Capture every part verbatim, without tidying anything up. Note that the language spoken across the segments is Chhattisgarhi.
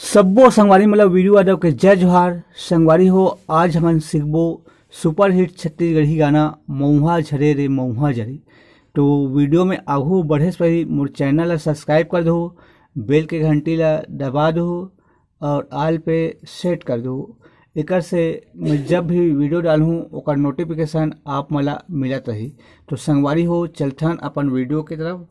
सब्बो संगवारी मन ल वीरू यादव के जय जोहार। संगवारी हो, आज हमन सीखबो सुपरहिट छत्तीसगढ़ी गाना मऊहा झरे रे मऊहा झरे। तो वीडियो में आगू बढ़े से पहले मोर चैनल ला सब्सक्राइब कर दो, बेल के घंटी ला दबा दो और ऑल पे सेट कर दो। एकर से मैं जब भी वीडियो डालूँ, ओकर नोटिफिकेशन आप मन ला मिलत रही। तो संगवारी हो, चलथन अपन वीडियो की तरफ।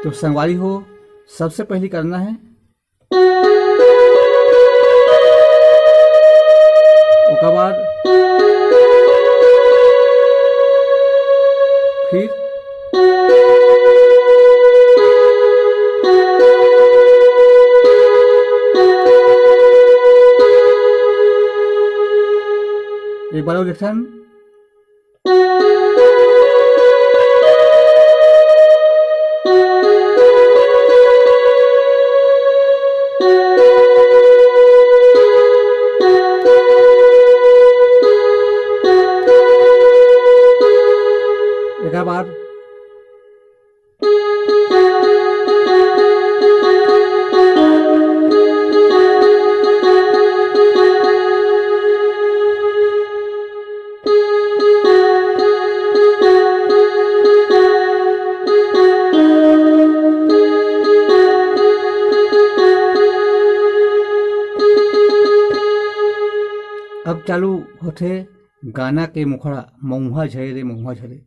तो संगवारी हो, सबसे पहली करना है, ओकर बाद फिर एक बार और देखथन। एकर बाद अब चालू होथे गाना के मुखड़ा, मऊहा झरे रे मऊहा झरे।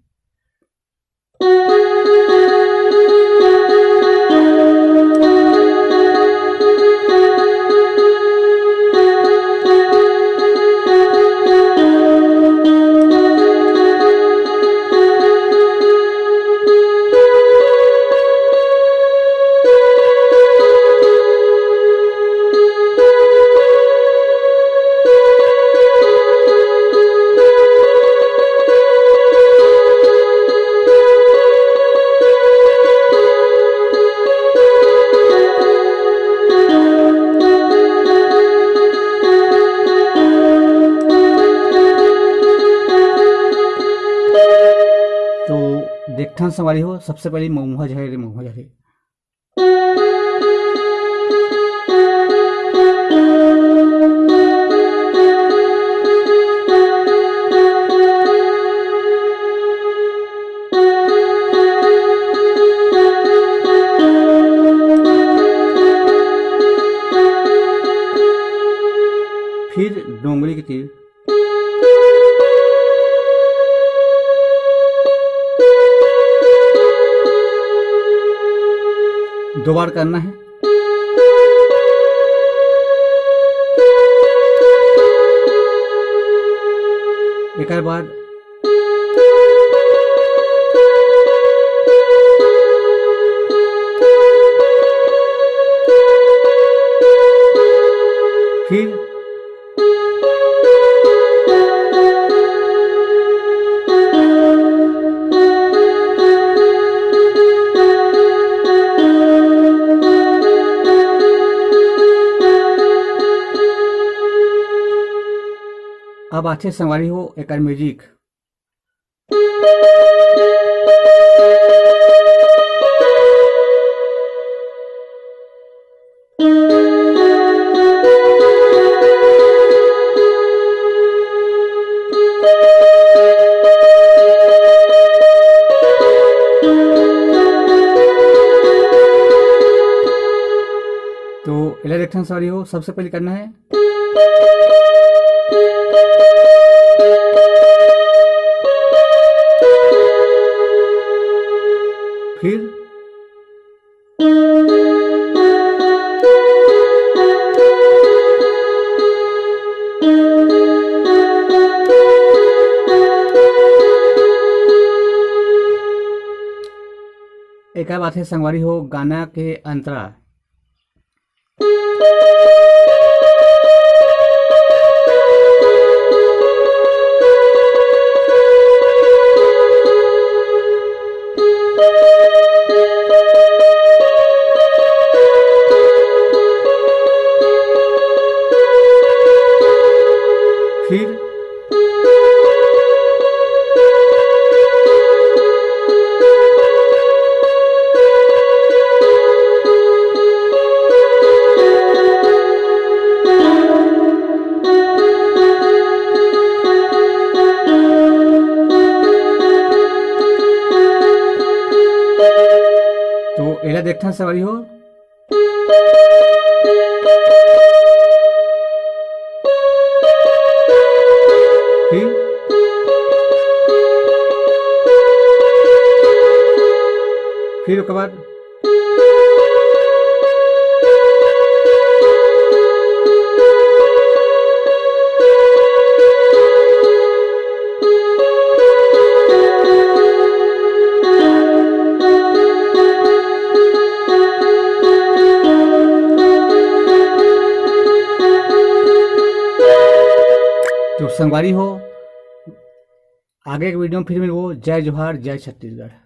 तो देखथन संगवारी हो, सबसे पहले मऊहा झरे रे मऊहा झरे। फिर डोंगरी के तीर। दो बार करना है। एकर बाद फिर अब आथे संगवारी हो एकर म्यूजिक। तो एला देखथन संगवारी हो, सबसे पहले करना है फिर एकर बाद हे संगवारी हो गाना के अंतरा। फिर तो एला देखथन संगवारी हो। फिर, फिर ओकर बाद तो संगवारी हो, आगे के वीडियो में फिर मिलबो। जय जोहार, जय छत्तीसगढ़।